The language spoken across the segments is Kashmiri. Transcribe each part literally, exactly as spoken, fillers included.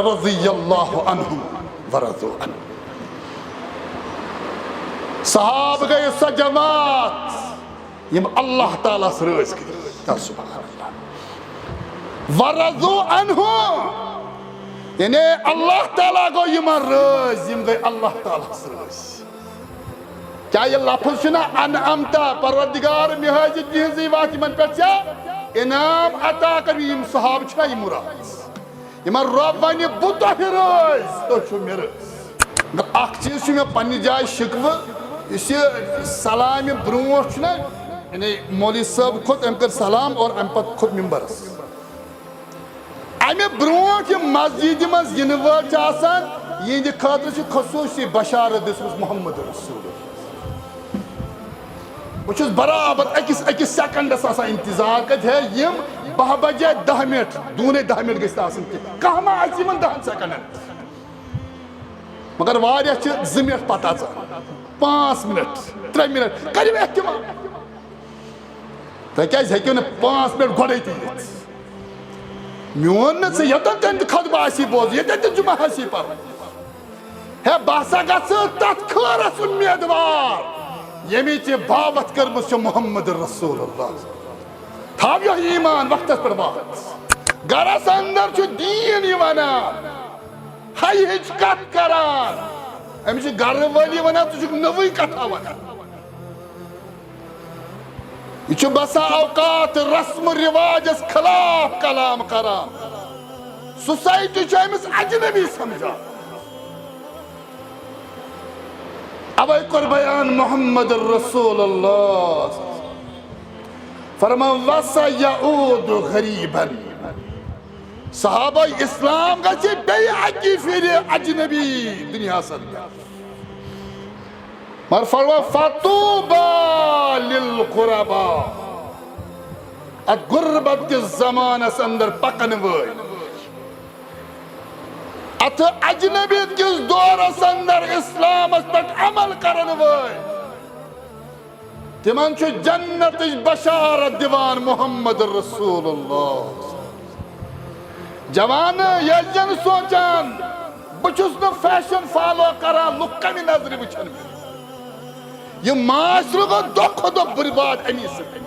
رضی اللہ عنہم ورضوا عنہ۔ صحابہٕ گٔے سۄ جماعت یِم اللہ تعالیٰ ہس رٲضۍ گٔے۔ کیٛاہ سبحان اللہ۔ ورضوا عنہ، یعنی اللہ تعالیٰ گوٚو یِمن رٲضۍ، یِم گٔے اللہ تعالیٰ ہس رٲضۍ۔ کیٛاہ یہِ لفظ چھُنہ انعمت، پروردگار مےٚ ہٲوزِ تِہنٛزٕے وتھ، یِمن پٮ۪ٹھ ژےٚ انعام عطا کٔرِو؟ یِم صحابہٕ چھِنہ یہِ مراد؟ یِمن رۄب ونہِ، بہٕ تۄہہِ رٲضۍ، تُہۍ چھِو مےٚ رٲضۍ۔ مگر اکھ چیٖز چھُ مےٚ پننہِ جایہِ شِکوٕ، یُس یہِ سلامہِ برونٛٹھ چھُنہ، یعنی مولوی صٲب کھوٚت، أمۍ کٔر سلام اور امہِ پتہٕ کھوٚت ممبرس۔ امہِ برونٛٹھ یِم مسجدِ منٛز یِنہٕ وٲلۍ چھِ آسان، یِہنٛدِ خٲطرٕ چھِ خصوٗصی بشارت دِژمٕژ محمد رسول۔ بہٕ چھُس برابر أکِس، أکِس سیکنڈس آسان انتظار، کتہِ ہے یِم باہ بجے دَہ منٹ، دوٗنے دَہ منٹ گٔژھۍ نہٕ آسٕنۍ کینٛہہ۔ کانٛہہ ما آسہِ یِمن دَہن سیکنڈن؟ مگر واریاہ چھِ زٕ منٹ پتہٕ اژان، پانٛژھ منٹ، ترٛےٚ منٹ، کٔرِو احتمام۔ تُہۍ کیٛازِ ہیٚکِو نہٕ پانٛژھ منٹ گۄڈَے تہِ یِتھ؟ میون نہٕ ژٕ یوٚتَن تَمہِ خطبہٕ آسی بوزُن، ییٚتٮ۪ن تہِ جمعہ آسی پَرُن۔ ہے، بہٕ ہسا گژھٕ تَتھ خٲرَس اُمیدوار، ییٚمِچ ژےٚ باوَتھ کٔرمٕژ چھےٚ محمد رسول اللہ۔ تھاو یہِ ایمان وقتَس پٮ۪ٹھ واپس۔ گرَس اندر چھُ دیٖن یہِ وَنان، ہَے ہِچ کَتھ کران۔ أمِس چھِ گرٕ وٲلی وَنان، ژٕ چھُکھ نٔوٕے کَتھا وَنان۔ یہِ چھُ بسا اوقات رسم و رواجس خلاف کلام کران۔ سوسائٹی چھِ أمِس اجنبی سمجھان۔ اوے کوٚر بیان محمد رسول اللہ فرمان، "وسیعود غریباً"۔ صحابہ اسلام گژھِ بیٚیہِ اَکہِ پھِرِ اجنبی دُنیاہس اندر۔ مگر فرماو، "فطوبی للغرباء"۔ اتھ غربت کِس زمانس اندر پکن وٲلۍ، اتھ اجنبیت کِس دورس اندر اسلامس پٮ۪ٹھ عمل کرن وٲلۍ، تِمن چھُ جنتٕچ بشارت دِوان محمد رسول اللہ۔ جوانہٕ، ییٚلہِ زن سونٛچان، بہٕ چھُس نہٕ فیشن فالو کران، لُکھ کمہِ نظرِ وٕچھن مےٚ؟ یہِ معاشرٕ گوٚو دۄہ کھۄتہٕ دۄہ برباد امی سۭتۍ۔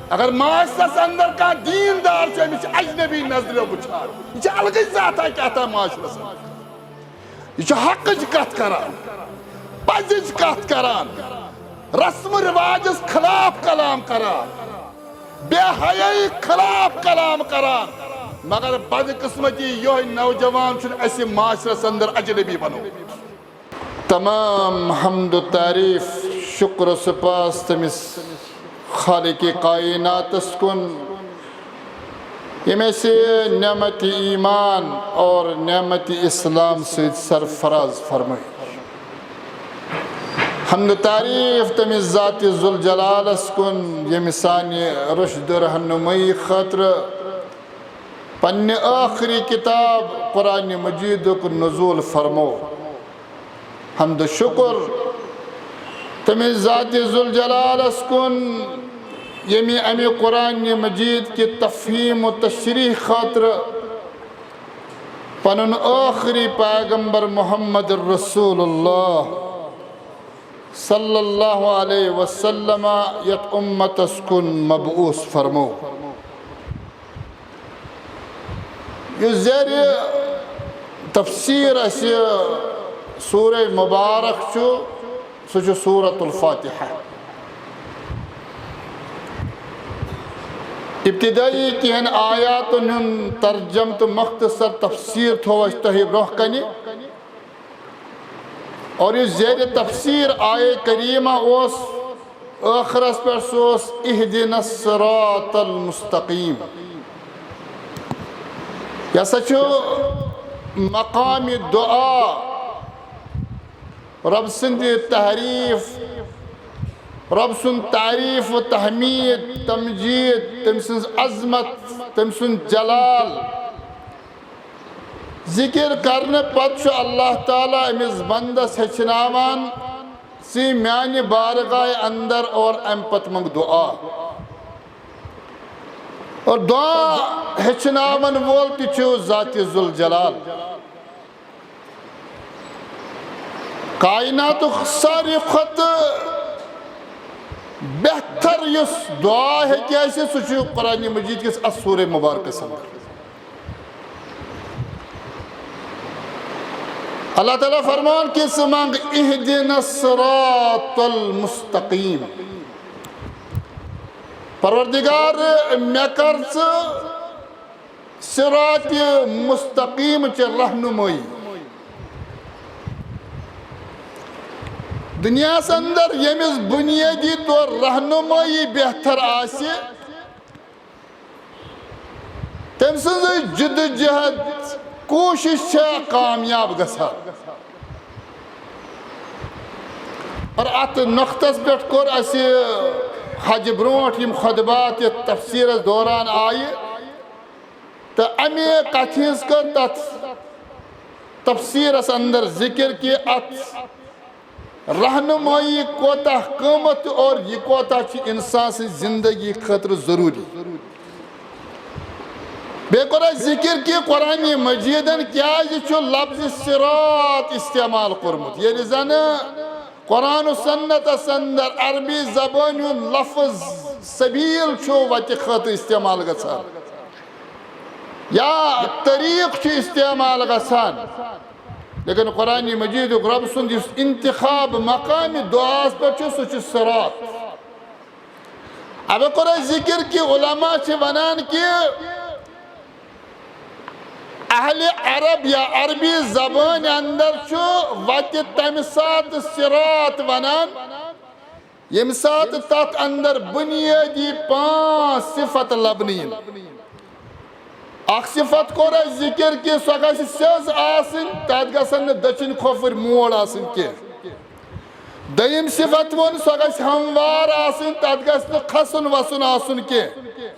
اگر معاشرس اندر کانٛہہ دیندار چھُ، أمِس چھِ اجنبی نظرِ وٕچھان۔ یہِ چھِ الگٕے ذاتھا کیٛاہ تام معاشرس اندر۔ یہِ چھُ حقٕچ کتھ کران، پزٕچ کتھ کران، رسم و رواجس خلاف کلام کران، بے حیائی خلاف کلام کران۔ مگر بدقسمتی یۄہے نوجوان چھُنہٕ اسہِ معاشرس اندر اجنبی بنومُت۔ تمام حمد و تعریف، شکر و سپاس تٔمِس خالق کائناتس کُن، ییٚمۍ اَسہِ نعمت ایمان اور نعمت اسلام سۭتۍ سرفراز فرمٲے۔ حمد و تعریف تٔمِس ذات ذوالجلالس کُن، ییٚمۍ سانہِ رشد و رہنمٲیی خٲطرٕ پننہِ ٲخری کتاب قرآن مجیدُک نزول فرمو۔ حمد و شکر تٔمِس ذات ذوالجلالس کُن، ییٚمہِ امہِ قرآن مجید کہِ تفہیم و تشریح خٲطرٕ پنُن ٲخری پیغمبر محمد رسول اللہ صلی اللہ علیہ وسلم یتھ امتس کُن مبعوث فرمو۔ یُس زیر تفسیر اسہِ سورہ مبارک چھُ، سُہ چھُ سورۃ الفاتحہ۔ ابتدائی کینٛہن آیاتن ہُنٛد ترجمہٕ تہٕ مختصر تفسیر تھوو اسہِ تۄہہِ برونٛہہ کنہِ۔ اور یُس زیر تفسیر آیہ کریمہ اوس، ٲخرس پٮ۪ٹھ سُہ اوس اہدنا الصراط المستقیم۔ یہِ ہسا چھُ مقام دعا، رۄب سٕنٛدِ تعریف، رۄب سُنٛد تعریف و تحمید، تمجید، تٔمۍ سٕنٛز عظمت، تٔمۍ سُنٛد جلال۔ ذکر کرنہٕ پتہٕ چھُ اللہ تعالیٰ أمِس بندس ہیٚچھناوان، ژٕ یہِ میانہِ بارگاہ اندر اور امہِ پتہٕ منٛگ دعا۔ اور دعا ہیٚچھناون وول تہِ چھُ ذات ذوالجلال۔ کائناتُک ساروی کھۄتہٕ بہتر یُس دعا ہیٚکہِ ٲسِتھ، سُہ چھُ قرآن مجید کِس اتھ سورہ مبارکس اندر۔ اللہ تعالیٰ فرمان کہِ ژٕ منٛگ اہدنا الصراط المستقیم۔ پروردگار، مےٚ کر ژٕ صراط مستقیم چہِ رہنمائی۔ دنیاہس اندر ییٚمِس بنیٲدی طور رہنمائی بہتر آسہِ، تٔمۍ سٕنٛز جدوجہد، کوٗشش چھےٚ کامیاب گژھان۔ اور اتھ نقطس پٮ۪ٹھ کوٚر اسہِ حجہِ برونٛٹھ یِم خطبات یتھ تفسیرس دوران آیہِ، تہٕ امہِ کتھِ ہٕنٛز کٔر تتھ تفسیرس اندر ذکر کہِ اتھ رہنمائی کوتاہ قۭمتھ اور یہِ کوتاہ چھُ انسان سٕنٛز زندگی خٲطرٕ ضروٗری۔ بیٚیہِ کوٚر اَسہِ ذکر کہِ قرآن مجیدن کیازِ چھُ لفظ صراط استعمال کوٚرمُت، ییٚلہِ زن قرآن و سنتس اندر عربی زبٲنۍ ہُنٛد لفظ سبیل چھُ وتہِ خٲطرٕ استعمال گژھان یا طریق چھُ استعمال گژھان۔ لیکن قرآن مجیدُک رب سُنٛد یُس انتخاب مقامِ دعاہس پٮ۪ٹھ چھُ، سُہ چھُ صراط۔ اَوے کوٚر اَسہِ ذکر کہِ علماء چھِ وَنان کہِ اہلِ عرب یا عربی زبٲنۍ اندر چھُ وتہِ تَمہِ ساتہٕ صراط وَنان، ییٚمہِ ساتہٕ تَتھ اندر بُنیٲدی پانٛژھ صفت لبنہٕ یِن۔ اکھ صفت کوٚر اَسہِ ذکر کہِ سۄ گژھِ سیٚز آسٕنۍ، تَتھ گژھن نہٕ دٔچھِنۍ کھوفٕرۍ موڑ آسٕنۍ کینٛہہ۔ دوٚیِم صفت ووٚن، سۄ گژھِ ہموار آسٕنۍ، تَتھ گژھِ نہٕ کھسُن وسُن آسُن کینٛہہ۔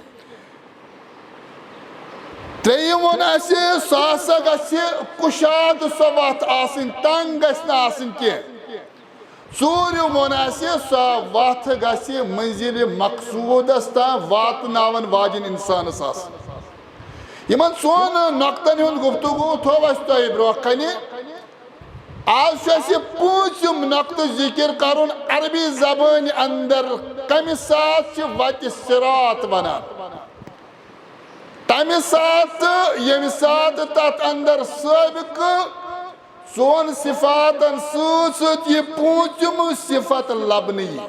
ترٛیٚیِم ووٚن اَسہِ، سۄ ہسا گژھِ کُشاد سۄ وَتھ آسٕنۍ، تنگ گژھِ نہٕ آسٕنۍ کینٛہہ۔ ژوٗرِم ووٚن اَسہِ، سۄ وَتھ گژھِ منزلِ مقصوٗدس تام واتناون واجٮ۪ن انسانس آسٕنۍ۔ یِمن ژۄن نۄقطن ہُنٛد گفتگو تھوو اَسہِ تۄہہِ برونٛہہ کنہِ۔ آز چھُ اَسہِ پوٗنٛژِم نۄقطہٕ ذکر کرُن، عربی زبٲنۍ اندر کمہِ ساتہٕ چھِ وتہِ صراط ونان؟ تمہِ ساتہٕ، ییٚمہِ ساتہٕ تتھ اندر سٲبقہٕ ژۄن صفاتن سۭتۍ سۭتۍ یہِ پوٗنٛژِم صفت لبنہٕ یی۔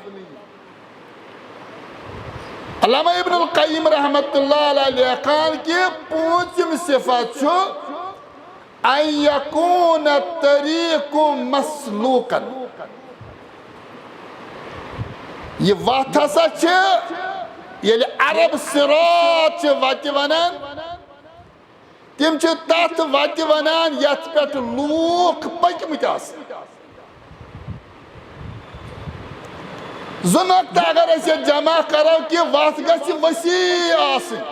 علامہ ابن القیم رحمۃ اللہ علیہ لیکھان کہِ پوٗنٛژِم صفت چھُ ان یکون الطریق مسلوقا۔ یہِ وتھ ہسا چھِ، ییٚلہِ عرب صراط چھِ وتہِ ونان، تِم چھِ تتھ وتہِ ونان یتھ پٮ۪ٹھ لوٗکھ پٔکۍمٕتۍ آسن۔ زٕ نۄقطہٕ اگر أسۍ یتھ جمع کرو کہِ وتھ گژھِ وسیع آسٕنۍ،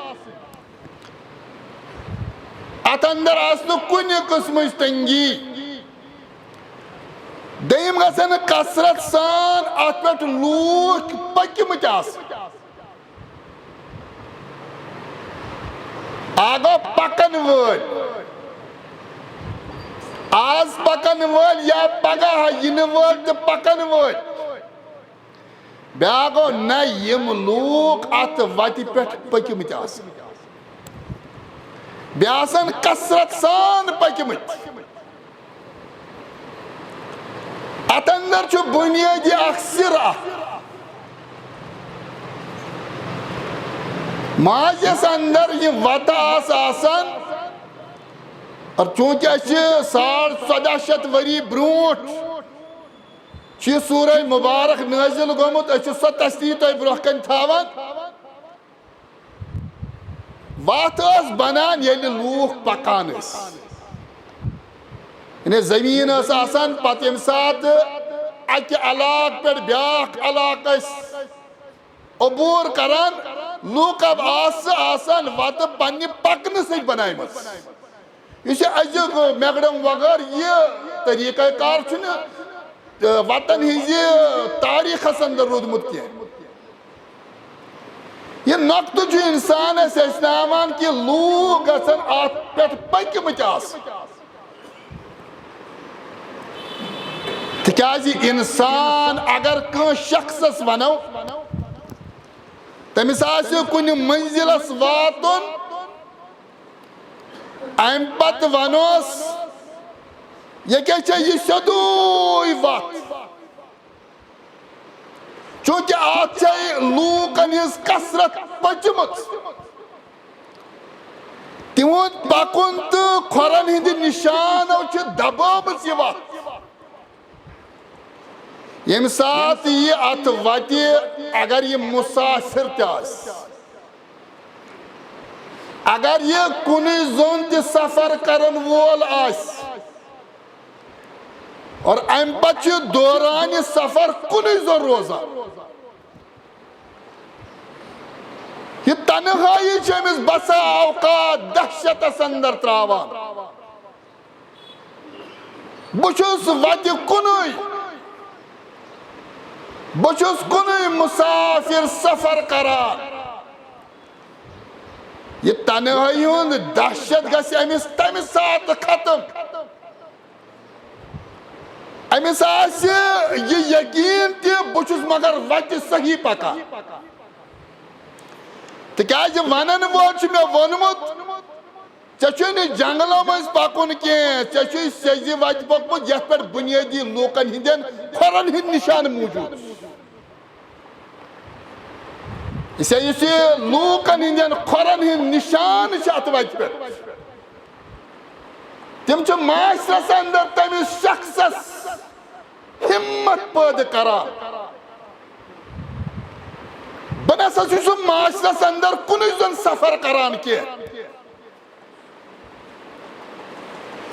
اتھ اندر آسہِ نہٕ کُنہِ قٕسمٕچ تنگی۔ دوٚیِم گژھن کثرت سان اتھ پٮ۪ٹھ لوٗکھ پٔکۍمٕتۍ آسٕنۍ۔ اکھ گوٚو پکن وٲلۍ، آز پکن وٲلۍ یا پگاہ یِنہٕ وٲلۍ تہٕ پکن وٲلۍ۔ بیٛاکھ گوٚو نہ، یِم لوٗکھ اتھ وتہِ پٮ۪ٹھ پٔکۍمٕتۍ آسن، بیٚیہِ آسن کثرت سان پٔکۍمٕتۍ۔ اتھ اندر چھُ بُنیٲدی اکھ سِر اکھ۔ ماضیس اندر یِم وتہٕ آسہٕ آسان، اور چوٗنٛکہِ أسۍ چھِ ساڑ ژۄداہ شیٚتھ ؤری برونٛٹھ چھُ یہِ سورہ مبارک نٲزِل گوٚمُت، أسۍ چھِ سۄ تصدیٖق تۄہہِ برونٛہہ کنہِ تھاوان۔ وتھ ٲس بنان ییٚلہِ لوٗکھ پکان ٲسۍ، یعنی زٔمیٖن ٲس آسان، پتہٕ ییٚمہِ ساتہٕ اکہِ علاقہٕ پٮ۪ٹھ بیٛاکھ علاقہٕ ٲسۍ عبور کران، لوٗکو آسہٕ آسان وتہٕ پننہِ پکنہٕ سۭتۍ بناومٕژ۔ یُس یہِ أزیُک میکڈم وغٲر یہِ طریقہ کار چھُنہٕ، تہٕ وتن ہٕنٛزِ تاریخس اندر روٗدمُت کینٛہہ۔ یہِ نۄقطہٕ چھُ اِنسانَس ہیٚچھناوان کہِ لوٗکھ گژھن اَتھ پٮ۪ٹھ پٔکۍمٕتۍ آسٕنۍ۔ تِکیٛازِ اِنسان اگر کٲنٛسہِ شخصس وَنو، تٔمِس آسہِ کُنہِ مٔنزِلس واتُن، اَمہِ پتہٕ وَنوس، "یہِ کیٛاہ چھےٚ یہِ سیوٚدُے وَتھ؟" چوٗنٛکہِ اَتھ چھےٚ لوٗکن ہٕنٛز کثرت پٔچمٕژ۔ تِہُنٛد پکُن تہٕ کھۄرن ہٕنٛدِ نِشانو چھِ دبٲومٕژ یہِ وَتھ۔ ییٚمہِ ساتہٕ یہِ اَتھ وَتہِ، اگر یہِ مُسافِر تہِ آسہِ، اگر یہِ کُنُے زوٚن تہِ سفر کرن وول آسہِ، اور اَمہِ پتہٕ چھُ دورانِ سفر کُنُے زوٚن روزان، یہِ تنہٲیی چھِ أمِس بسا اوقات دہشتس اندر تراوان۔ بہٕ چھُس وتہِ کُنُے، بہٕ چھُس کُنُے مُسافِر سفر کران۔ یہِ تنہٲیی ہُنٛد دہشت گژھِ أمِس تَمہِ ساتہٕ ختم۔ أمِس آسہِ یہِ یقیٖن تہِ، بہٕ چھُس مگر وتہِ صحیح پکان۔ تِکیٛازِ ونن وول چھُ مےٚ ووٚنمُت، "ژےٚ چھُے نہٕ جنگلو مٔنٛزۍ پکُن کینٛہہ، ژےٚ چھُے سیٚزِ وتہِ پوٚکمُت، یتھ پٮ۪ٹھ بُنیٲدی لوٗکن ہٕنٛدٮ۪ن کھۄرن ہٕنٛدۍ نشانہٕ موٗجوٗد چھِ۔" یہِ چھا، یُس یہِ لوٗکن ہٕنٛدٮ۪ن کھۄرن ہٕنٛدۍ نشانہٕ چھِ اتھ وتہِ پٮ۪ٹھ، تِم چھِ معاشرس اندر تٔمِس شخصس ہمت پٲدٕ کران۔ بہٕ نسا چھُس معاشرس اندر کُنُے زوٚن سفر کران کینٛہہ۔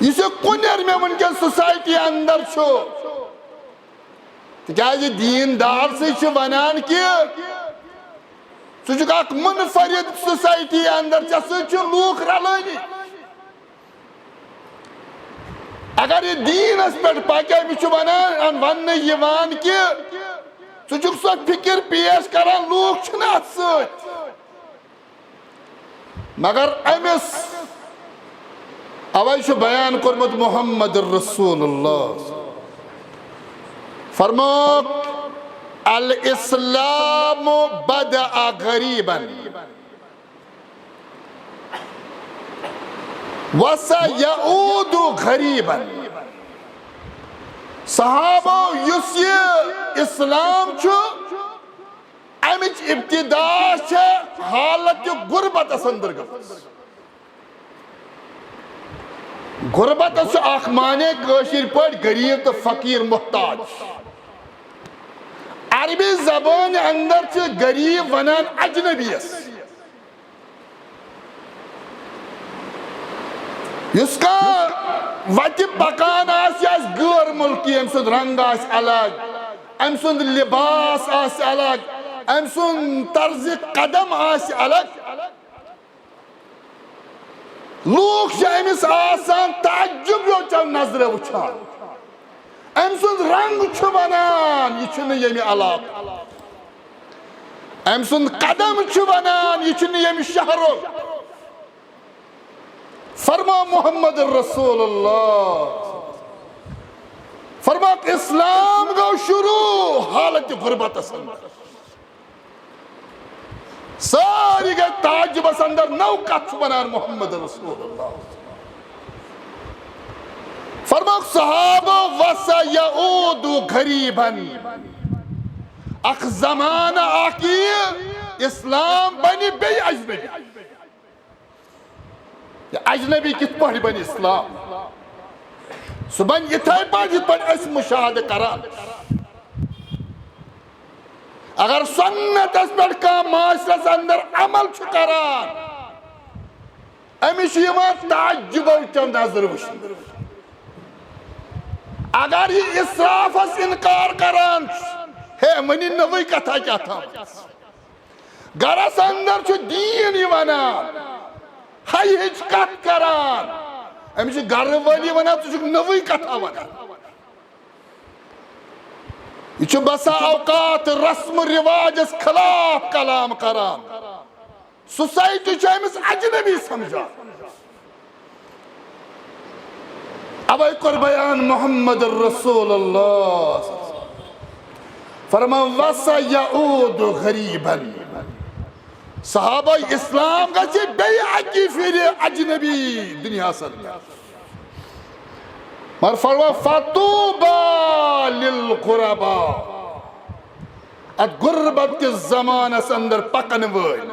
یُس یہِ کُنٮ۪ر مےٚ وٕنکیٚن سوسایٹی اندر چھُ، تِکیٛازِ دیٖن دار سٕے چھِ ونان کہِ ژٕ چھُکھ اکھ منفرد سوسایٹی اندر، ژےٚ سۭتۍ چھِ لوٗکھ رلٲنی۔ اگر یہِ دیٖنس پٮ۪ٹھ پکہِ، أمِس چھُ ونان، وننہٕ یِوان کہِ ژٕ چھُکھ سۄ فکر پیش کران، لوٗکھ چھِنہٕ اتھ سۭتۍ۔ مگر أمِس اوے چھُ بیان کوٚرمُت محمد رسول اللہ، فرمووُکھ، "الاسلام بدأ غریبا وسیعود غریبا۔" صحابو، یُس یہِ اسلام چھُ، امِچ ابتدا چھےٚ حالت غربتس اندر گٔمٕژ۔ غربتس چھُ اکھ معنی کٲشِر پٲٹھۍ غریب تہٕ فقیر، محتاج۔ عربی زبٲنۍ اندر چھِ غریب ونان اجنبیس۔ یُس کانٛہہ وتہِ پکان آسہِ، یہِ آسہِ غٲر مُلکی، أمۍ سُنٛد رنٛگ آسہِ الگ، أمۍ سُنٛد لباس آسہِ الگ، أمۍ سُنٛد طرزِ قدم آسہِ الگ۔ لوٗکھ چھِ أمِس آسان تعجب یوت چٮ۪و نظرِ وٕچھان۔ أمۍ سُنٛد رنٛگ چھُ ونان، یہِ چھُنہٕ ییٚمہِ علاقُک۔ أمۍ سُنٛد قدم چھُ ونان، یہِ چھُنہٕ ییٚمہِ شہرُک۔ فرموو محمد رسول اللہ، فرمووُکھ، اسلام گوٚو شروع حالت غربتس اندر۔ سٲری گٔے تعجبس اندر، نٔو کتھ چھُ ونان محمد رسول اللہ۔ فرمووُکھ صحابو، "وسیعود غریبا"، اکھ زمانہٕ اکھ یِیہِ، اسلام بنہِ بیٚیہِ اجنبی۔ یہِ اجنبی کِتھ پٲٹھۍ بنہِ اسلام؟ سُہ بنہِ یِتھے پٲٹھۍ یِتھ پٲٹھۍ أسۍ مشاہدٕ کران۔ اگر سنتس پٮ۪ٹھ کانٛہہ معاشرس اندر عمل چھُ کران، أمِس چھُ یِوان تعجبو چٮ۪و نظرِ وٕچھنہٕ۔ اگر یہِ اسرافس انکار کران چھُ، ہے، وۄنۍ نٔوٕے کتھا کیٛاہ تھاوان؟ گرس اندر چھُ دیٖن یہِ ونان، ہیہِ ہِچ کتھ کران۔ أمِس چھِ گرٕ وٲلی ونان، "ژٕ چھُکھ نٔوٕے کتھا ونان۔" یہِ چھُ بسا اوقات رسم رواجس خلاف کلام کران۔ سوسائٹی چھِ أمِس اجنبی سمجھان۔ اوے کوٚر بیان محمد رسول اللہ۔ فرمان، "وسیعود غریباً۔" صحابہ اسلام گژھِ بیٚیہِ اَکی پھِرِ اجنبی دُنیاہَس اندر۔ مگر فرمان، "فطوبی للغرباء۔" اتھ غربت کِس زمانس اندر پکن وٲلۍ،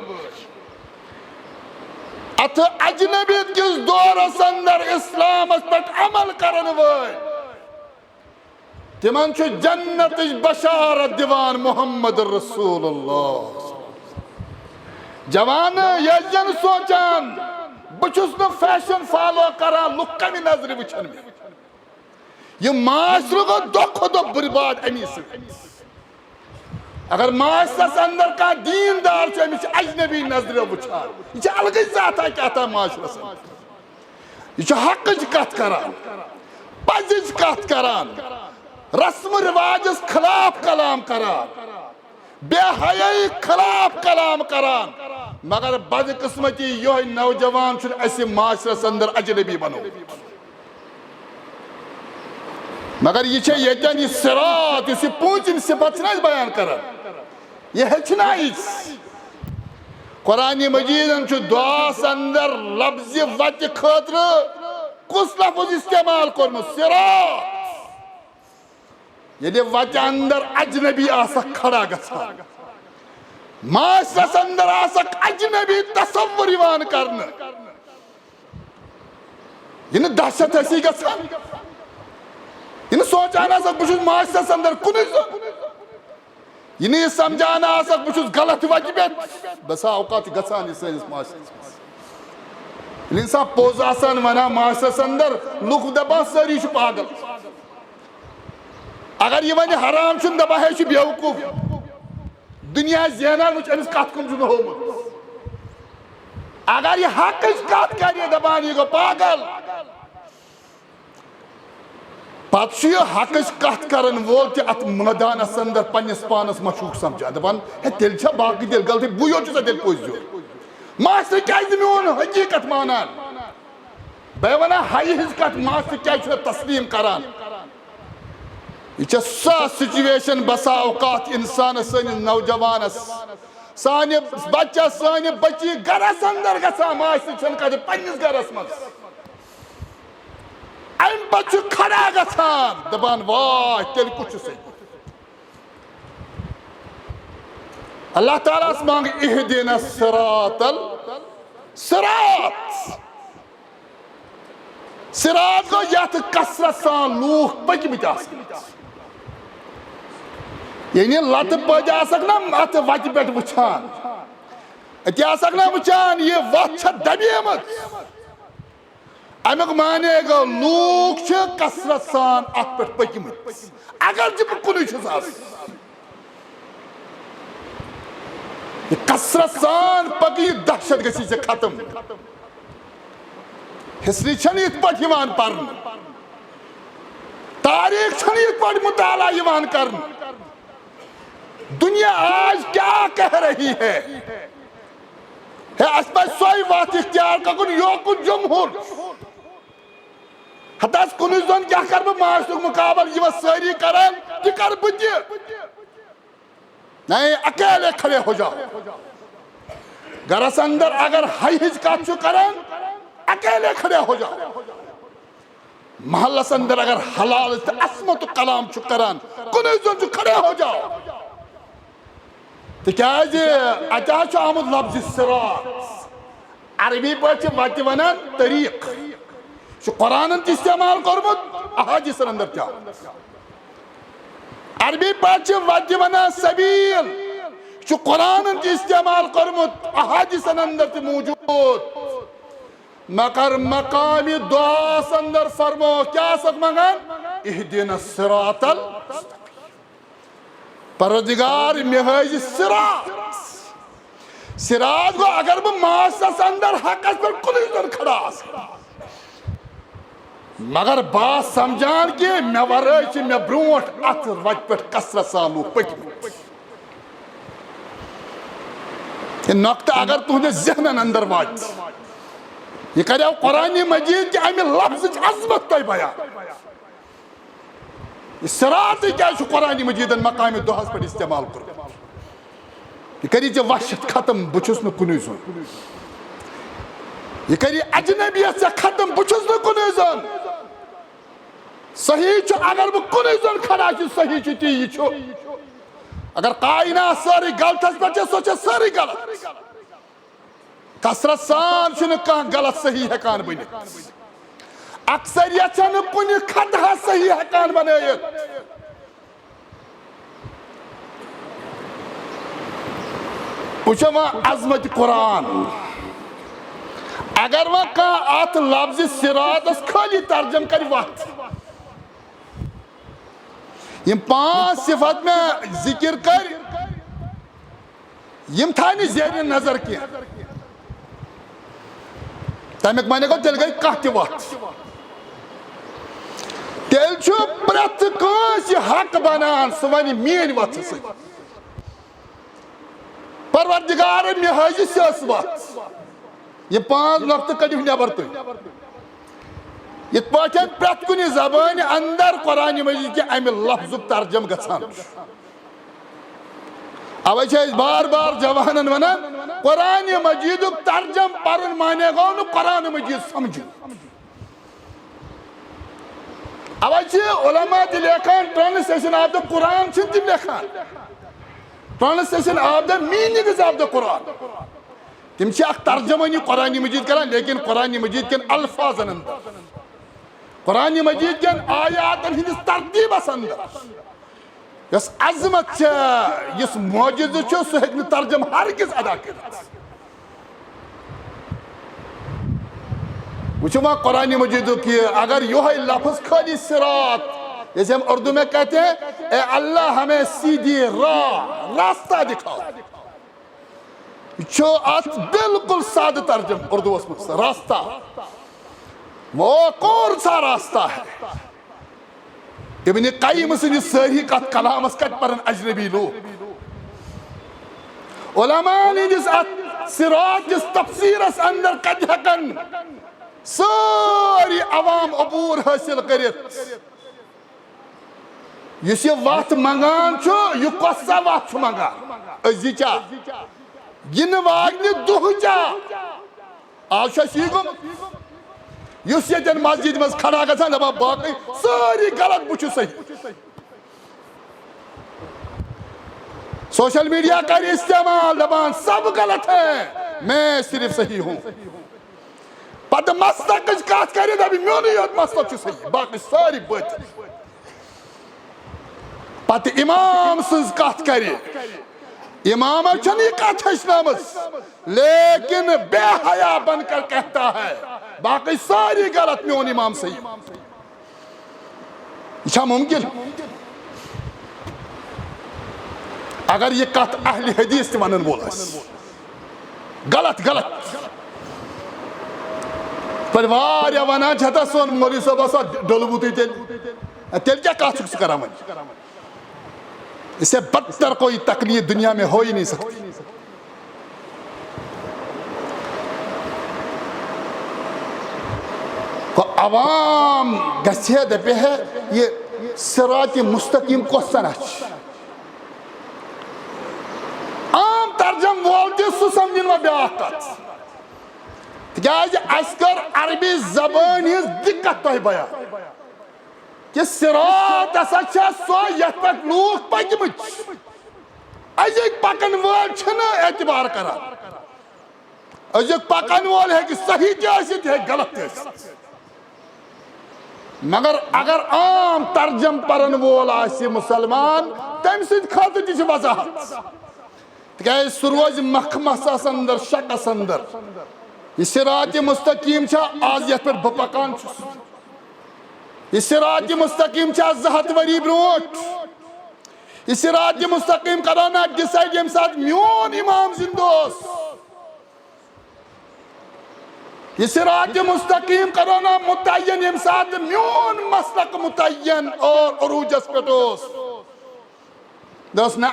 اتھ اجنبیت کِس دورس اندر اسلامس پٮ۪ٹھ عمل کرن وٲلۍ، تِمن چھُ جنتٕچ بشارت دِوان محمد رسول اللہ۔ جوان، یہِ ٲسۍ زن سونٛچان، بہٕ چھُس نہٕ فیشن فالو کران، لُکھ کمہِ نظرِ وٕچھن مےٚ۔ یہِ معاشرٕ گوٚو دۄہ کھۄتہٕ دۄہ برباد امی سۭتۍ۔ اگر معاشرس اندر کانٛہہ دیندار چھُ، أمِس چھِ اجنبی نظرِ وٕچھان۔ یہِ چھِ الگٕے ذاتھا کیٛاہ تام معاشرس اندر۔ یہِ چھُ حقٕچ کتھ کران، پزٕچ کتھ کران، رسم رواجس خلاف کلام کران، بے حیائی خلاف کلام کران۔ مگر بدقسمتی یِہوٚے نوجوان چھُنہٕ اسہِ معاشرس اندر اجنبی بنومُت۔ مگر یہِ چھےٚ ییٚتٮ۪ن یہِ صراط، یُس یہِ پوٗنٛژِم صفت چھِنہٕ أسۍ بیان کران، یہِ ہیٚچھنایہِ۔ قرآن مجیدن چھُ دُعاہس اندر لفظِ وتہِ خٲطرٕ کُس لفظ استعمال کوٚرمُت؟ صراط۔ ییٚلہِ وتہِ اندر اجنبی آسکھ کھڑا گژھان، معاشرس اندر آسکھ اجنبی تصور یِوان کرنہٕ، یہِ نہٕ دہشت ٲسی گژھان، یہِ نہٕ سونٛچان آسکھ بہٕ چھُس معاشرس اندر کُنُے زوٚن، یہِ نہٕ یہِ سمجھان آسکھ بہٕ چھُس غلط وتہِ پٮ۪ٹھ۔ بسا اوقات چھُ گژھان یہِ سٲنِس معاشرس منٛز۔ ییٚلہِ انسان پوٚز آسان ونان معاشرس اندر، لُکھ دپان سٲری چھِ پاگل۔ اگر یہِ وۄنۍ حرام چھُنہٕ دپان ہے یہِ چھُ بیوقوف، دُنیا زینان وٕچھ أمِس کتھ کُن چھُنہٕ ہومُت۔ اگر یہِ حقٕچ کتھ کرِ، دپان یہِ گوٚو پاگل۔ پتہٕ چھُ یہِ حقٕچ کتھ کرن وول تہِ اتھ مٲدانس اندر پننِس پانس مشکوک سمجھان، دپان ہے تیٚلہِ چھا باقٕے تیٚلہِ غلطی، بٕے یوت چھُسا تیٚلہِ پوٚز یوت؟ ماشٹر کیازِ میون حقیقت مانان؟ بہٕ وَنہٕ ہایہِ ہٕنٛز کتھ، ماشٹر کیازِ چھُنہٕ تسلیم کران؟ یہِ چھےٚ سۄ سچویشن بسا اوقات انسانس، سٲنِس نوجوانس، سانہِ بچس، سانہِ بچی گرس اندر گژھان، ماشٹر چھنہٕ کتہِ پننِس گرس منٛز۔ امہِ پتہٕ چھُ کھڑا گژھان، دپان واے تیٚلہِ کُس چھُ صحیح؟ اللہ تعالیٰ ہس منٛگ اہدنا الصراط ال-، صراط۔ صراط گوٚو یتھ کثرت سان لوٗکھ پٔکمٕتۍ آسن۔ یعنی لتہٕ پٲدٕ آسکھ نا اتھ وتہِ پٮ۪ٹھ وٕچھان، أتی آسکھ نا وٕچھان یہِ وتھ چھےٚ دبیمٕژ۔ امیُک معنی گوٚو لوٗکھ چھِ کثرت سان اتھ پٮ۪ٹھ پٔکمٕتۍ، اگر تہِ بہٕ کُنُے چھُس آسان۔ یہِ کثرت سان پکہِ، یہِ دہشت گژھِ ژےٚ ختم۔ ہسٹری چھنہٕ یِتھ پٲٹھۍ یِوان پرنہٕ، تاریخ چھنہٕ یِتھ پٲٹھۍ مطالعہ یِوان کرنہٕ۔ دنیا آج کیا کہہ رہی ہے؟ ہے، اسہِ پزِ سۄے وتھ اختیار کرُن، یوکُن جمہور۔ ہتس کُنُے زوٚن کیٛاہ کرٕ بہٕ ماشٹرُک مقابلہٕ، یہِ وۄنۍ سٲری کران، تہِ کرٕ بہٕ تہِ۔ نہیں، اکیلے کھڑے ہو جاؤ۔ گرس اندر اگر ہایہِ ہٕنٛز کتھ چھُ کران، اکیلے کھڑے ہو جاؤ۔ محلس اندر اگر حلال تہٕ عصمتُک کلام چھُ کران، کُنُے زوٚن چھُ کھڑے ہو جاؤ۔ تِکیازِ اتہِ حظ چھُ آمُت لفظِ صراط۔ عربی پٲٹھۍ چھِ وتہِ ونان طریق۔ یہِ چھُ قرآنن تہِ استعمال کوٚرمُت، احادیثن اندر تہِ آمُت۔ عربی پٲٹھۍ چھِ وتہِ ونان سبیل۔ یہِ چھُ قرآنن تہِ استعمال کوٚرمُت، احادیثن اندر تہِ موجود۔ مگر مقامِ دعاہس اندر فرمو، کیٛاہ آسکھ منگان؟ اہدنا الصراط ال-، پروردگار، مےٚ ہٲوزِ صراط۔ صراط گوٚو، اگر بہٕ معاشرس اندر حقس پٮ۪ٹھ کُنُے زوٚن کھڑا آسہٕ، مگر بہٕ آس سمجھان کہِ مےٚ ورٲے چھِ مےٚ برونٛٹھ اتھ وتہِ پٮ۪ٹھ کثرت سان لوٗکھ پٔکمٕتۍ۔ یہِ نۄقطہٕ اگر تُہنٛدِس ذہنن اندر واتہِ، یہِ کریو قرآن مجید کہِ امہِ لفظٕچ عظمت تۄہہِ بیان۔ یہِ صراط کیازِ چھُ قرآن مجیدن مقامِ دعاہس پٮ۪ٹھ استعمال کوٚرمُت؟ یہِ کری ژےٚ وحشت ختم، بہٕ چھُس نہٕ کُنُے زوٚن۔ یہِ کری اجنبیت ژےٚ ختم، بہٕ چھُس نہٕ کُنُے زوٚن۔ صحیح چھُ، اگر بہٕ کُنُے زوٚن کھڑا چھُس، صحیح چھُ تی یہِ چھُ۔ اگر کائنات سٲرٕے غلطس پٮ۪ٹھ چھےٚ، سۄ چھےٚ سٲرٕے غلط۔ کثرت سان چھُنہٕ کانٛہہ غلط صحیح ہٮ۪کان بٔنِتھ۔ اکثریت چھنہٕ کُنہِ خطہٕ صحیح ہٮ۪کان بنٲیِتھ۔ وٕچھو وۄنۍ عظمت قرآن۔ اگر وۄنۍ کانٛہہ اتھ لفظ صراطس خٲلی ترجمہٕ کرِ وتھ، یِم پانٛژھ صفت مےٚ ذکر کٔرۍ، یِم تھاونہٕ زیر نظر کینٛہہ۔ تَمیُک معنی گوٚو، تیٚلہِ گٔے کانٛہہ تہِ وَتھ۔ تیٚلہِ چھُ پرٛٮ۪تھ کٲنٛسہِ حق بنان، سُہ وَنہِ، "میٛٲنۍ وَتھ چھِ سُہ۔" پروردگار، مےٚ ہٲیزِ سیٚس وَتھ۔ یِم پانٛژھ نۄقطہٕ کٔڑِو نٮ۪بر تُہۍ۔ یِتھ پٲٹھۍ پرٛٮ۪تھ کُنہِ زبٲنہِ اندر قرآن مجید کہِ اَمہِ لفظُک ترجمہٕ گژھان چھُ۔ اوے چھِ أسۍ بار بار جوانن ونان، قرآن مجیدُک ترجمہٕ پرُن معنی گوٚو نہٕ قرآن مجید سمجھُن۔ اوے چھِ علماء تہِ لیکھان، translation of the Quran چھِنہٕ تِم لیکھان، translation of the meanings of the Quran۔ تِم چھِ اکھ ترجمٲنی قرآن مجید کران، لیکن قرآن مجید کٮ۪ن الفاظن اندر، قرآن مجید کٮ۪ن آیاتن ہٕنٛدِس ترتیبس اندر یۄس عظمت چھےٚ، یُس معجزٕ چھُ، سُہ ہیٚکہِ نہٕ ترجمہٕ ہرگز ادا کٔرِتھ۔ وٕچھِو وۄنۍ قرآن مجیدُک یہِ، اگر یِہوٚے لفظ خٲلی صراط، جیسے ہم اردو میں کہتے ہیں، "اے اللہ، ہمیں سیدھی راہ، راستہ دکھاؤ۔" یہِ چھُ اتھ بالکل سادٕ ترجمہٕ اردوس منٛز، راستہ۔ وہ کون سا راستہ ہے؟ ابن قیم سٕنٛدِ سٲری کتھ کلامس کتہِ پرن اجنبی لوٗکھ؟ علماءن ہٕنٛدِس اتھ صراط کِس تفسیرس اندر کتہِ ہٮ۪کن سٲری عوام عبور حٲصِل کٔرِتھ؟ یُس یہِ وتھ منگان چھُ، یہِ کۄس سا وتھ چھُ منگان؟ أزِچا؟ یِنہٕ واجنہِ دُہٕچا؟ آز چھُ اَسہِ یی گوٚمُت۔ یُس ییٚتٮ۪ن مسجد منٛز کھڑا گژھان، دپان، "باقٕے سٲری غلط، بہٕ چھُس صحیح۔" سوشل میڈیا کرِ استعمال، دپان، "سب غلط ہے، میں صرف صحیح ہوں۔" پتہٕ مسلکٕچ کتھ کرِ، دپہِ، "میونُے یوت مسلک چھُ صحیح، باقٕے سٲری بٲطِل۔" پتہٕ امام سٕنٛز کتھ کرِ، امامس چھنہٕ یہِ کتھ ہیٚچھنٲمٕژ، لیکن بے حیا بن کر کہتا ہے، "باقٕے سٲری غلط، میون امام صحیح۔" یہِ چھا ممکن؟ اگر یہِ کتھ اہل حدیث تہِ ونن وول آسہِ، غلط، غلط۔ پتہٕ واریاہ ونان چھِ، "ہتا سون مولوی صٲب ہسا ڈوٚلمُتٕے تیٚلہِ۔" تیٚلہِ کیٛاہ کتھ چھُکھ ژٕ کران وۄنۍ؟ اس سے بدتر کوئی تکلیف دنیا میں ہو ہی نہیں سکتی۔ تو عوام گژھِ ہے، دپہِ ہے، یہِ صراط مستقیم کۄس سنا چھِ؟ عام ترجمہٕ وول تہِ سُہ سمجھِن وۄنۍ بیٛاکھ کتھ۔ تِکیٛازِ اَسہِ کٔر عربی زبٲنۍ ہٕنٛز دِقت تۄہہِ بیان کہِ صراط ہسا چھےٚ سۄ یتھ پٮ۪ٹھ لوٗکھ پٔکۍمٕتۍ چھِ۔ أزِکۍ پکن وٲلۍ چھِنہٕ اعتبار کران۔ أزیُک پکن وول ہیٚکہِ صحیح تہِ ٲسِتھ، ہیٚکہِ غلط تہِ ٲسِتھ۔ مگر اگر عام ترجمہٕ پرن وول آسہِ مسلمان، تٔمۍ سٕنٛدِ خٲطرٕ تہِ چھِ وضاحت۔ تِکیٛازِ سُہ روزِ مخمصس اندر، شکس اندر۔ یہِ صراط مستقیم چھا آز یتھ پٮ۪ٹھ بہٕ پکان چھُس؟ یہِ صراط مستقیم چھا زٕ ہتھ ؤری برونٛٹھ؟ یہِ صراط مستقیم کرو نا decide ییٚمہِ ساتہٕ میون امام زندٕ اوس؟ یہِ صراط مستقیم کرو نا متعین ییٚمہِ ساتہٕ میون مسلک متعین اور عروجس پٮ۪ٹھ اوس؟ دوٚپُس، نہ۔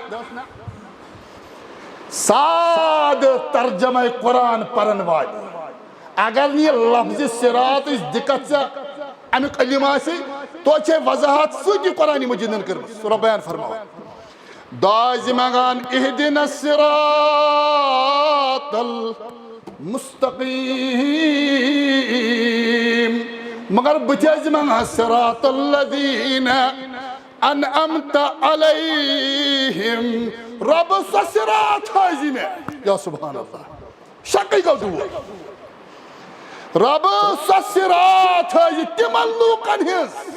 سادٕ ترجمہ قرآن پرن والہِ، اگر نہٕ یہِ لفظِ صراط أسۍ دِقت ژےٚ امیُک علم آسہِ، تو چھے وضاحت سۭتۍ قرآن مجیدن کٔرمٕژ۔ سورہ بیان فرماوان، دعا زِ منگان، اہدنا الصراط المستقیم، مگر بہٕ تہِ حظ منگان صراط الذین انعمت علیہم۔ رۄب، سۄ صراط ہٲوزِ مےٚ۔ یا سبحان اللہ، شکٕے گوٚو دوٗر۔ رۄب، سۄ صراط ہٲوزِ تِمن لوٗکن ہٕنٛز،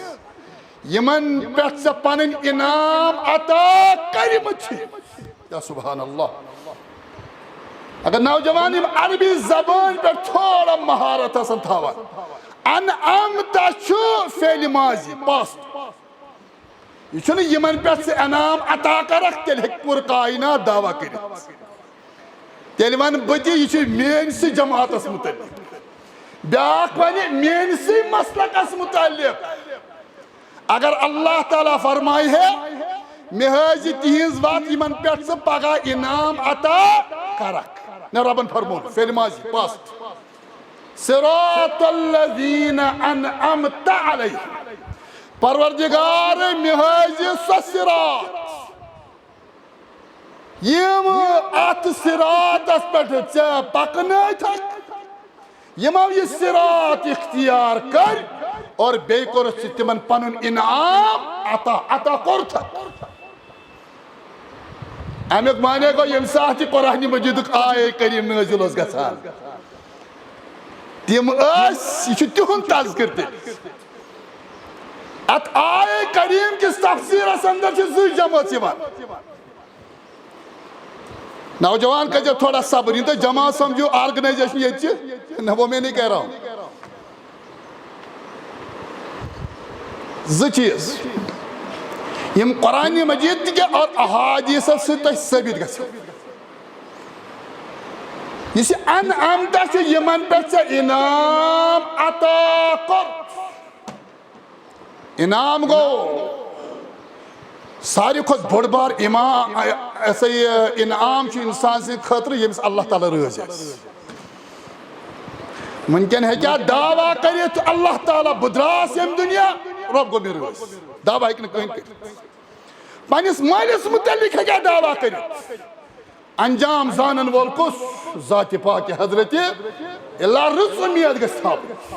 یِمن پٮ۪ٹھ ژےٚ پنٕنۍ انعام عطا کٔرمٕتۍ چھِ۔ یا سبحان اللہ۔ اگر نوجوان یِم عربی زبٲنۍ پٮ۪ٹھ تھوڑا مہارت آسن تھاوان، انعمت چھُ فعل ماضی، past۔ یہِ چھُنہٕ یِمن پٮ۪ٹھ ژٕ انعام عطا کرکھ، تیٚلہِ ہیٚکہِ پوٗرٕ کائنات دعویٰ کٔرِتھ۔ تیٚلہِ وَنہٕ بہٕ تہِ، یہِ چھُ میٲنۍ سٕے جماعتس مُتعلق۔ بیٛاکھ وَنہِ، میٲنۍ سٕے مسلکس مُتعلق۔ اگر اللہ تعالیٰ فرمایہِ ہے، مےٚ ہٲوزِ تِہنٛز وَتھ، یِمن پٮ۪ٹھ ژٕ پگاہ انعام عطا کرکھ۔ نہ، رۄبن فرموو، فعل ماضی، past۔ صراط الذین انعمت علیہم۔ پروردگار، مےٚ ہٲوزِ سۄ صراط، یِم اتھ صراطس پٮ۪ٹھ ژےٚ پکنٲوتھکھ، یِمو یہِ صراط اختیار کٔرۍ اور بیٚیہِ کوٚرُکھ ژٕ تِمن پنُن انعام عطا، عطا کوٚرتھکھ۔ امیُک معنی گوٚو، ییٚمہِ ساتہٕ تہِ قرآن مجیدُک آیے کریم نٲزِل اوس گژھان، تِم ٲسۍ، یہِ چھُ تِہُنٛد تذکر تہِ۔ اتھ آیے کریم کِس تفسیرس اندر چھِ زٕ جمٲژ یِوان۔ نوجوان کٔرۍزیو تھوڑا صبر، یِم تُہۍ جماعت سمجھو، organization ییٚتہِ چھِ، نہ، وہ میں نہیں کہہ رہا ہوں۔ زٕ چیٖز یِم قرآن مجید تہِ کیٛاہ اور احادیثو سۭتۍ تۄہہِ ثٲبت گژھن۔ یُس یہِ انعمت چھُ، یِمن پٮ۪ٹھ ژےٚ انعام عطا کوٚر۔ انعام گوٚو ساروی کھۄتہٕ بوٚڑ بار امام، یہِ ہسا یہِ انعام چھُ انسان سٕنٛدِ خٲطرٕ، ییٚمِس اللہ تعالیٰ رٲضۍ آسہِ۔ وٕنکٮ۪ن ہیٚکیٛاہ دعویٰ کٔرِتھ، اللہ تعالیٰ، بہٕ درٛاس ییٚمہِ دُنیا، رۄب گوٚو مےٚ رٲضۍ۔ دعویٰ ہیٚکہِ نہٕ کٕہٕنۍ کٔرِتھ۔ پننِس مٲلِس مُتعلق ہیٚکیٛاہ دعویٰ کٔرِتھ؟ انجام زانن وول کُس؟ ذاتِ پاکِ حضرتِ۔ اللہ، رٕژ اُمید گژھِ تھاوٕنۍ۔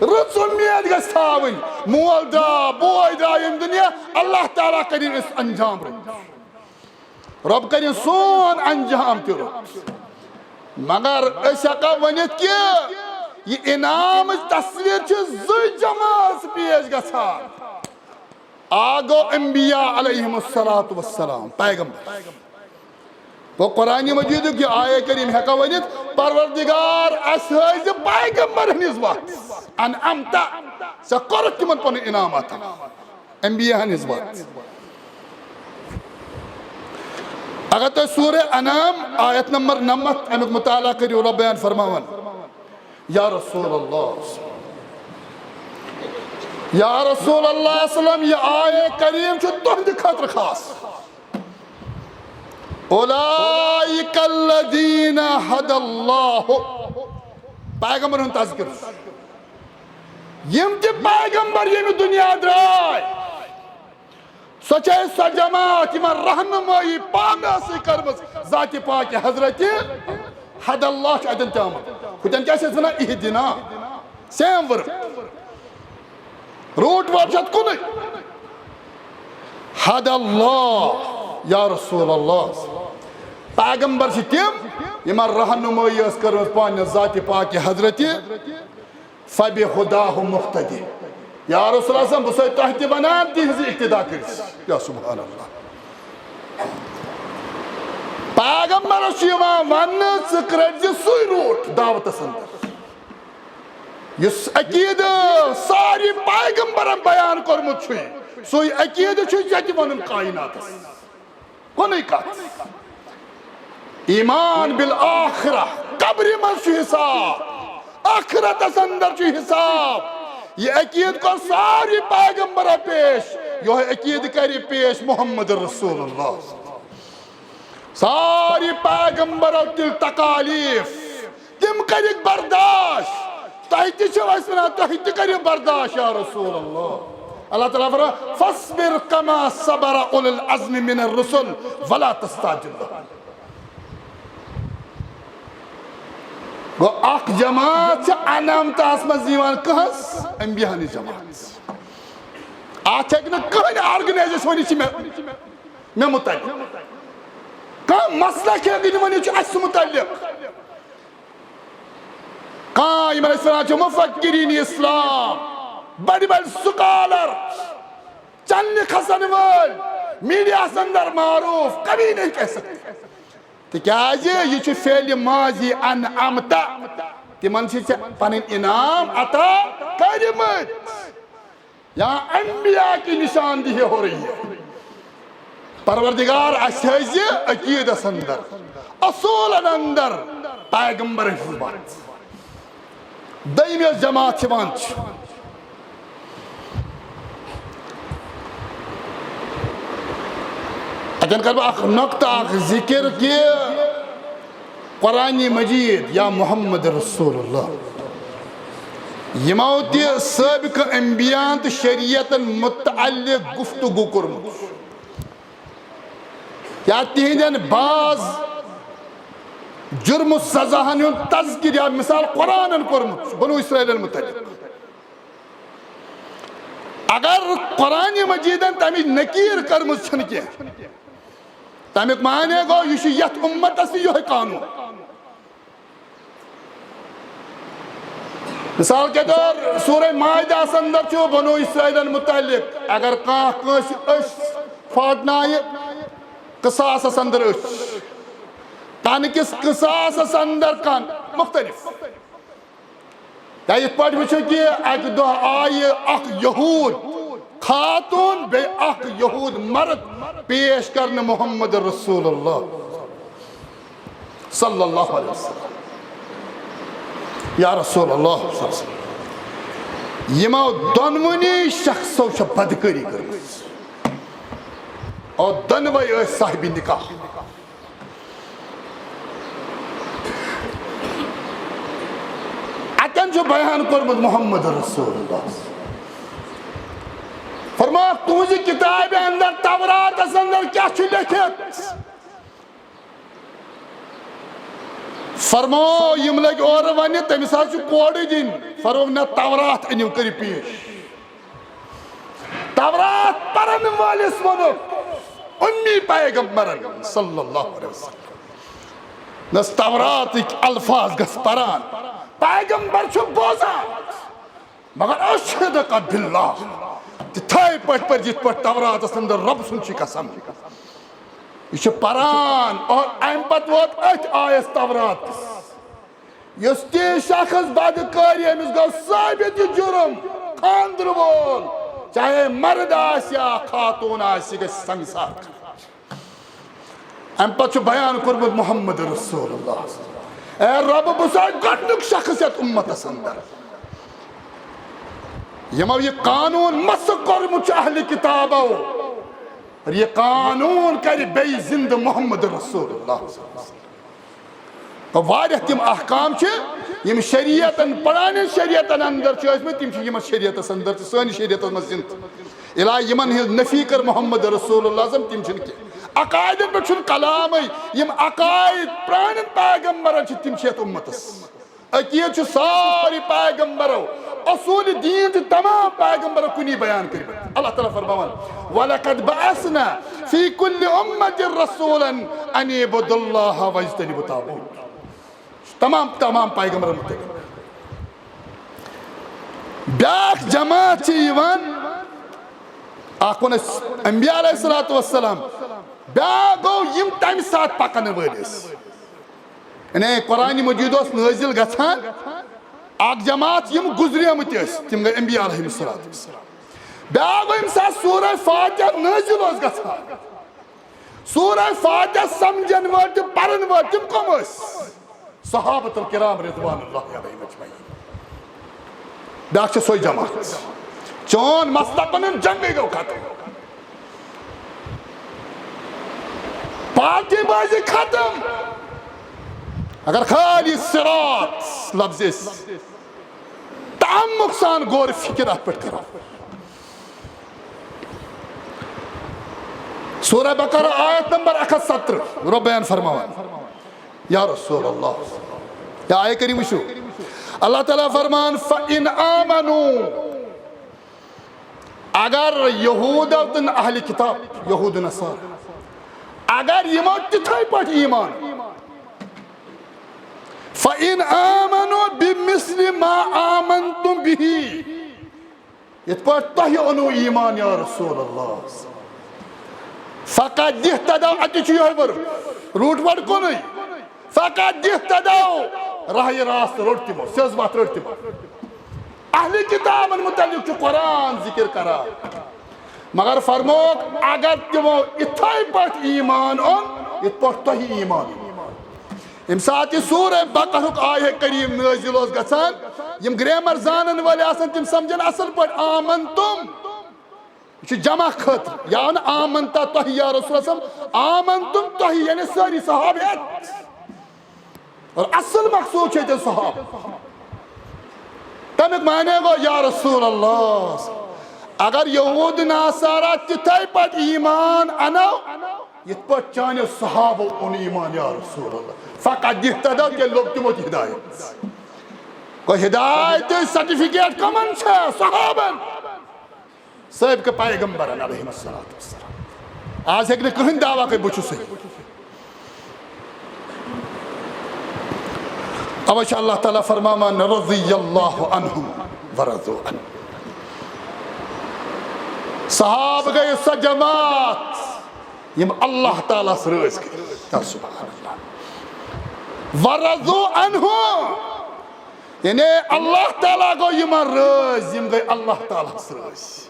رٕژ اُمید گژھِ تھاوٕنۍ۔ مول درٛاو، بوے درٛاو ییٚمہِ دُنیا، اللہ تعالیٰ کٔرِن أسۍ انجام رُت۔ رۄب کٔرِن سون انجام تہِ رُت۔ مگر أسۍ ہٮ۪کو ؤنِتھ کہِ یہِ انعامٕچ تصویر چھِ زٕ جمٲژ پیش گژھان۔ اکھ گوٚو انبیاء علیہم الصلوۃ والسلام، پیغمبر۔ گوٚو قرآن مجیدُک یہِ آیہ کریم ہٮ۪کو ؤنِتھ، پروردگار، اَسہِ ہٲوزِ پیغمبرن ہٕنٛز وَتھ۔ انعمت، ژےٚ کوٚرُتھ تِمن پنُن انعام عطا۔ انبیاء ہن ہٕنٛز وَتھ۔ اگر تُہۍ سورہ انعام آیت نمبر نَمَتھ امیُک مطالعہ کٔرِو، رۄب بیان فرماوان، یا رسول اللہ، یا رسول اللہ صلی اللہ علیہ وسلم، یہِ آیہ کریم چھُ تُہنٛدِ خٲطرٕ خاص۔ اولئک الذین ھدی اللہ، پیغمبرن ہُنٛد تذکرٕ۔ یِم تہِ پیغمبر ییٚمہِ دُنیا درٛاے، سۄ چھےٚ سۄ جماعت یِمن رہنمٲیی پانہٕ ٲسٕے کٔرمٕژ ذاتِ پاکِ حضرتِ۔ ھدی اللہ چھُ اتٮ۪ن تہِ آمُت۔ ہُتٮ۪ن کیٛاہ چھِ أسۍ ونان؟ اہدنا۔ Same word۔ Root word چھُ اتھ کُنُے۔ ھدی اللہ، یا رسول اللہ۔ پیغمبر چھِ تِم یِمن رہنمٲیی ٲس کٔرمٕژ پننہِ ذاتِ پاکِ حضرتِ۔ فبہداہ مقتدی۔ یا رسول اللہ صلی اللہ علیہ وسلم، بہٕ چھُسے تۄہہِ تہِ ونان، تِہنٛزٕے اقتدا کٔرِو۔ یا سبحان اللہ۔ پیغمبرس چھُ یِوان وننہٕ، ژٕ رٔٹۍ زِ سُے root دعوتس اندر۔ یُس عقیدٕ سارے پیغمبرن بیان کوٚرمُت چھُے، سُے عقیدٕ چھُے ژےٚ تہِ ونُن کائناتس۔ کُنُے کتھ۔ ایمان بالآخرہ، قبرِ منٛز چھُ حساب، آخرتس اندر چھُ حساب۔ یہِ عقیدٕ کوٚر سارے پیغمبرو پیش، یِہوٚے عقیدٕ کرِ پیش محمد رسول اللہ۔ ساری پیغمبرو تُلۍ تکالیف، تِم کٔرِکھ برداشت۔ تۄہہِ تہِ چھِو اَسہِ وَنان، تُہۍ تہِ کٔرِو برداشت یا رسول اللہ۔ اللہ تعالیٰ فرماوان، "فاصبر کما صبر اولو العزم من الرسل ولا تستعجل لهم۔" گوٚو، اکھ جماعت چھِ انعامتس منٛز یِوان، کٕہٕنٛز؟ انبیاہن ہٕنٛز جماعت۔ اتھ ہیٚکہِ نہٕ کٕہٕنۍ آرگنایزیشن ؤنِتھ، یہِ چھِ مےٚ، مےٚ متعلق۔ کانٛہہ مسلک ہیٚکہِ نہٕ ؤنِتھ، یہِ چھُ اَسہِ متعلق۔ کانٛہہ، یِمن أسۍ وَنان چھِ مفکرین اسلام، بڑِ بڑِ سکالر، چنلہِ کھسن وٲلۍ، میڈیاہس اندر معروف، کبھی نہیں کہہ سکتے۔ تِکیازِ یہِ چھُ فعل ماضی انعمت، تِمن چھِ ژےٚ پنٕنۍ انعام عطا کٔرمٕتۍ۔ یا انبیاء کی نشاندہی ہو رہی ہے۔ پروردگار، اسہِ ہٲیزِ عقیدس اندر، اصولن اندر پیغمبر ہٕنٛز وتھ۔ دوٚیمہِ یۄس جماعت یِوان چھِ، اتٮ۪ن کرٕ بہٕ اکھ نۄقطہٕ اکھ ذکر کہِ قرآن مجید یا محمد رسول اللہ، یِمو تہِ سٲبقہٕ انبیاء تہٕ شریعتن متعلق گفتگو کوٚرمُت، یا تِہنٛدٮ۪ن بعض جرم و سزاہن ہُنٛد تذکر یا مثال قرآنن کوٚرمُت بنو اسرائیلن متعلق۔ اگر قرآن مجیدن تمِچ نکیر کٔرمٕژ چھنہٕ کینٛہہ، تمیُک معنی گوٚو، یہِ چھُ یتھ امتس تہِ یِہوٚے قانون۔ مثال کے طور، سورہ مائدہس اندر چھُ بنو اسرائیلن متعلق، اگر کانٛہہ کٲنٛسہِ أچھ پھاٹنایہِ، قصاصس اندر أچھ، کن کِس قصاصس اندر کن، مختلف۔ یا یِتھ پٲٹھۍ وٕچھو کہِ اکہِ دۄہ آیہِ اکھ یہود خاتون بیٚیہِ اکھ یہود مرد پیش کرنہٕ محمد رسول اللہ صلی اللہ علیہ وسلم۔ یا رسول اللہ صلی اللہ علیہ وسلم، یِمو دۄنوٕنی شخصو چھےٚ بدکٲری کٔرمٕژ اور دۄنوَے ٲسۍ صاحبِ نکاح۔ اتٮ۪ن چھُ بیان کوٚرمُت محمد رسول اللہ۔ فرمووُکھ، تُہنٛزِ کتابہِ اندر، توراتس اندر کیٛاہ چھُ لیکھِتھ؟ فرموو، یِم لٔگۍ اورٕ ونہِ، تٔمِس حظ چھُ کوڈٕے دِنۍ۔ فرمووُکھ، نہ، تورات أنِو، کٔرِو پیش۔ تورات پرن وٲلِس ووٚنُکھ، اُمی پیغمبرن صلی اللہ علیہ وسلم۔ نس توراتٕکۍ الفاظ گژھ پران، پیغمبر چھُ بوزان، مگر اشہدک باللہ، تِتھے پٲٹھۍ پٔرۍ، یِتھ پٲٹھۍ توراتس اندر رۄب سُنٛد چھُ قسم۔ یہِ چھُ پران اور امہِ پتہٕ ووت أتھۍ آیس تورات کِس۔ یُس تہِ شخص بدکٲری، أمِس گوٚو ثٲبت یہِ جُرم، خانٛدرٕ وول، چاہے مرد آسہِ یا خاتوٗن آسہِ، یہِ گژھِ سنگسار۔ اَمہِ پتہٕ چھُ بیان کوٚرمُت محمد رسول اللہ، اے رۄب، بہٕ چھُسے گۄڈٕنیُک شخص یَتھ اُمتس اندر، یِمو یہِ قانوٗن مسخ کوٚرمُت چھُ اہلِ کتابو، اور یہِ قانوٗن کرِ بیٚیہِ زندٕ محمد رسول اللہ۔ واریاہ تِم احکام چھِ، یِم شریعتن، پرانٮ۪ن شریعتن اندر چھِ ٲسمٕتۍ، تِم چھِ یِمن شریعتس اندر تہِ، سٲنِس شریعتس منٛز زِندٕ۔ الہ یِمن ہٕنٛز نفی کٔر محمد رسول اللہ صلی اللہ علیہ وسلم، تِم چھِنہٕ کینٛہہ۔ عقائدن پٮ۪ٹھ چھُنہٕ کلامٕے، یِم عقائد پرانٮ۪ن پیغمبرن چھِ، تِم چھِ یتھ اُمتس۔ عقیدٕ چھُ سارے پیغمبرو، اصوٗل دیٖن چھِ تمام پیغمبرو کُنی بیان کٔرمٕتۍ۔ اللہ تعالیٰ فرماوان، "ولقد بعثنا فی کل امة رسولا ان اعبدوا اللہ واجتنبوا الطاغوت۔" تمام، تمام پیغمبرن متعلق۔ بیاکھ جماعت چھِ یِوان، اکھ ووٚن اَسہِ انبیاء علیہ الصلوۃ والسلام، بیاکھ گوٚو یِم تمہِ ساتہٕ پکن وٲلۍ ٲسۍ۔ یعنی قرآن مجید اوس نٲزِل گژھان، اکھ جماعت یِم گُزریمٕتۍ ٲسۍ، تِم گٔے انبیاء علیہم الصلوۃ والسلام۔ بیاکھ گوٚو ییٚمہِ ساتہٕ سورہ فاتحہ نٲزِل اوس گژھان، سورہ فاتحہ سمجھن وٲلۍ تہٕ پرن وٲلۍ تِم کم ٲسۍ؟ صحابۃ الکرام رضوان اللہ علیہم اجمعین۔ بیاکھ چھِ سۄے جماعت، چون مسلک پنُن جنگے گوٚو ختم۔ پارٹی بازی ختم۔ اگر خالی صراط لفظ أسۍ تعمق سان غور فکر اتھ پٮ۪ٹھ کرو۔ سورہ بقرہ آیت نمبر اکھ ہتھ سترہ، رب بیان فرماوان، یا رسول اللہ، یا آیہ کریم وٕچھِو، اللہ تعالیٰ فرمان، فَإِنْ آمَنُوا، اگر یہود تہٕ اہل کتاب، یہود نصارہ، اگر یِمو تِتھے پٲٹھۍ ایمان، فَإِنْ آمَنُوا بِمِثْلِ مَا آمَنْتُمْ بِهِ، یِتھ پٲٹھۍ تۄہہِ اوٚنوُ ایمان یا رسول اللہ، فَقَدِ اِہْتَدَوْا، اَتہِ چھُ یِہوٚے ورُن، روٗٹ وَڑ کُنُے، فَقَدِ اِہْتَدَوْا، راہِ راست روٚٹ تِمو، سیٚز وَتھ رٔٹ تِمو۔ اہل کتابن متعلق چھُ قرآن ذکر کران، مگر فرمووُکھ، اگر تِمو اِتھے پٲٹھۍ ایمان اوٚن، یِتھ پٲٹھۍ تۄہہِ ایمان اوٚن۔ ییٚمہِ ساتہٕ یہِ سورہ بقرہُک آیہ کریم نٲزِل اوس گژھان، یِم گرامر زانن وٲلۍ آسن، تِم سمجھن اصل پٲٹھۍ، آمنتم، یہِ چھُ جمع خٲطرٕ، یا نہٕ آمنتا تۄہہِ یا رسول اللہ صلی اللہ علیہ وسلم، آمنتم تۄہہِ، یعنی سٲری صحابہ ہیٚتھ۔ اور اصل مقصود چھُ ییٚتٮ۪ن صحابہ۔ تمیُک معنی گوٚو، یا رسول اللہ، اگر یہود نصارہ تِتھے پٲٹھۍ ایمان انو، یِتھ پٲٹھۍ چانیو صحابو اوٚن ایمان، یا رسول اللہ، فقد اہتدوا، تیٚلہِ لوٚب تِمو تہِ ہدایت۔ گوٚو ہدایت سرٹیفکیٹ کمن چھےٚ؟ صحابن۔ سٲبقہٕ پیغمبرن علیہم الصلوۃ والسلام۔ آز ہیٚکہِ نہٕ کٕہٕنۍ دعویٰ کٔرِتھ، بہٕ چھُس صحیح۔ اوے چھُ اللہ تعالیٰ فرماوان، رضی اللہ عنہم ورضوا عنہ۔ صحابہٕ گٔے سۄ جماعت، یِم اللہ تعالیٰ ہس رٲضۍ گٔے۔ یا سبحان اللہ۔ ورضوا عنہ، یعنی اللہ تعالیٰ گوٚو یِمن رٲضۍ، یِم گٔے اللہ تعالیٰ ہس رٲضۍ۔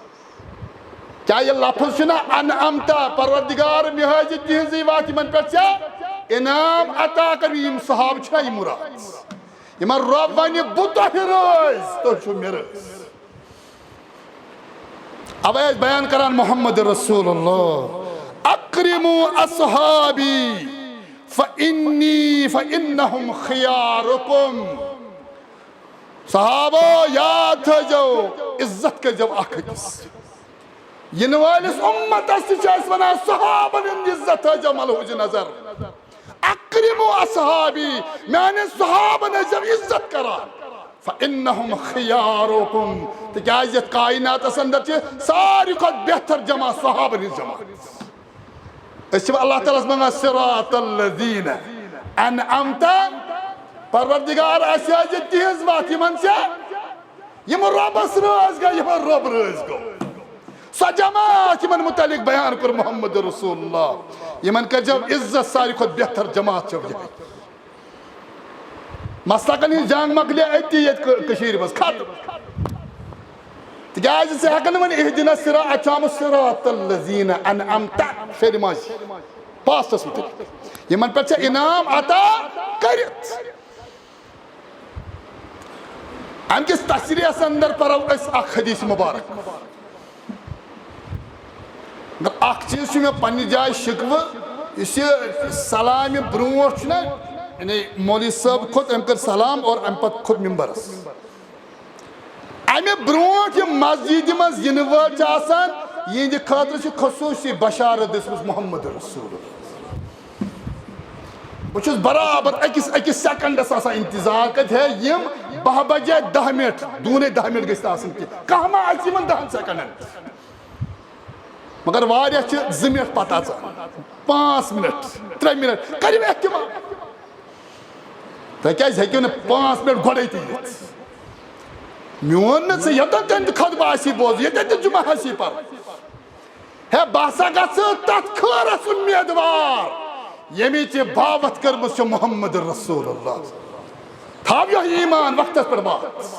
کیا یہِ لفظ چھُنہ انعمتا، پروردگار مےٚ حٲضۍ تِہنٛزٕے وتھ، یِمن پٮ۪ٹھ ژےٚ انعام عطا کٔرِو، یِم صحابہٕ چھِنہ یہِ مراد؟ یِمن رب ونہِ، بہٕ تۄہہِ رٲضۍ، تُہۍ چھِو مےٚ رٲضۍ۔ اوے ٲسۍ بیان کران محمد رسول اللہ، اکرموا اصحابی فانی فانہم خیارکم۔ صحابو، یاد تھٲیزیو، عزت کٔرزیو اکھ أکِس۔ یِنہٕ وٲلِس اُمتس تہِ چھِ أسۍ ونان، صحابن ہُنٛد عزت تھٲیزیو ملحوظ نظر۔ اکرموا اصحابی، میانٮ۪ن صحابن ٲسۍزیو عزت کران۔ فانہم خیارکم، تِکیازِ یتھ کائناتس اندر چھِ ساروی کھۄتہٕ بہتر جماعت صحابن ہٕنٛز جماعت۔ أسۍ چھِ اللہ تعالیٰ ہس منٛگان، صراط الذین انعمت، پروردگار، اسہِ حٲضۍ تِہنٛز وتھ، یِمن ژےٚ، یِم رۄبس رٲضۍ گٔے، یِمن رۄب رٲضۍ گوٚو۔ سۄ جماعت، یِمن متعلق بیان کوٚر محمد رسول اللہ، یِمن کٔرزیو عزت، ساروی کھۄتہٕ بہتر جماعت چھو یِہے۔ مسلکن ہٕنٛز جنگ مۄکلے أتی ییٚتہِ کٔ-، کٔشیٖرِ منٛز ختم۔ تِکیازِ ژٕ ہٮ۪ککھ نہٕ وۄنۍ اہدنا الصراط، اَتہِ چھُ آمُت صراط الذین انعمت، شیرِ ماجہِ، پاسٹس مُتعلق، یِمن پٮ۪ٹھ ژےٚ انعام عطا کٔرِتھ۔ امہِ کِس تشریحس اندر پرو أسۍ اکھ حدیث مبارک۔ مگر اکھ چیٖز چھُ مےٚ پننہِ جایہِ شِکوٕ، یُس یہِ سلامہِ برونٛٹھ چھُنہ، یعنی مولوی صٲب کھوٚت، أمۍ کٔر سلام اور امہِ پتہٕ کھوٚت ممبرس۔ امہِ برونٛٹھ یِم مسجدِ منٛز یِنہٕ وٲلۍ چھِ آسان، یِہنٛدِ خٲطرٕ چھِ خصوٗصی بشارت دِژمٕژ محمد رسول اللہ۔ بہٕ چھُس برابر أکِس، أکِس سیکنڈس آسان انتظار کتہِ ہے یِم باہ بجے دَہ منٹ، دوٗنے دَہ منٹ گٔژھۍ نہٕ آسٕنۍ کینٛہہ۔ کانٛہہ ما آسہِ یِمن دَہن سیکنڈن؟ مگر واریاہ چھِ زٕ منٹ پتہٕ اژان، پانٛژھ منٹ، ترٛےٚ منٹ، کٔرِو احتمام۔ تُہۍ کیازِ ہیٚکِو نہٕ پانٛژھ منٹ گۄڈے تہِ یِتھ؟ میون نہٕ ژٕ یوٚتن تہِ خطبہٕ آسی بوزُن، ییٚتٮ۪ن تہِ جمعہ آسی پرُن۔ ہے، بہٕ ہسا گژھٕ تتھ خٲرس امیدوار، ییٚمِچ باوتھ کٔرمٕژ چھِ محمد رسول اللہ۔ تھاو یہِ ایمان وقتس پٮ۪ٹھ واپس۔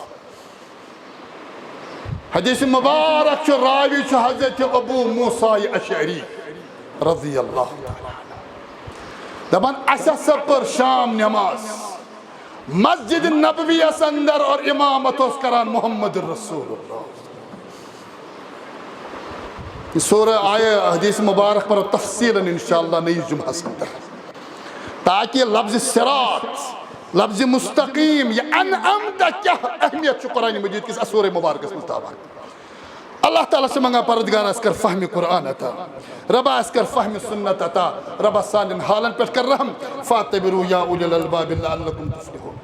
حدیث مبارک چھُ، راوی چھُ حضرت ابو موسیٰ اشعری رضی اللہ تعالیٰ عنہ۔ دپان، اسہِ ہسا پٔر شام نماز مسجد نبویس اندر اور امامت اوس کران محمد رسول اللہ۔ سورہ آیہ حدیث مبارک پرو تفصیلاً انشاءاللہ نٔیِس جمعہس اندر، تاکہ لفظ صراط، لفظ مستقیم، یہ انعمت کیا اہمیت چھُ قرآن مجید کس سورہ مبارکس منٛز تھاوان۔ اللہ تعالیٰ سے منگا پردگار اس کر فہم قرآن عطا، ربا اس کر فہم سنت عطا، ربا سانن حالن پہ کر رحم، فاعتبروا یا اولی الالباب لعلکم تفلحون۔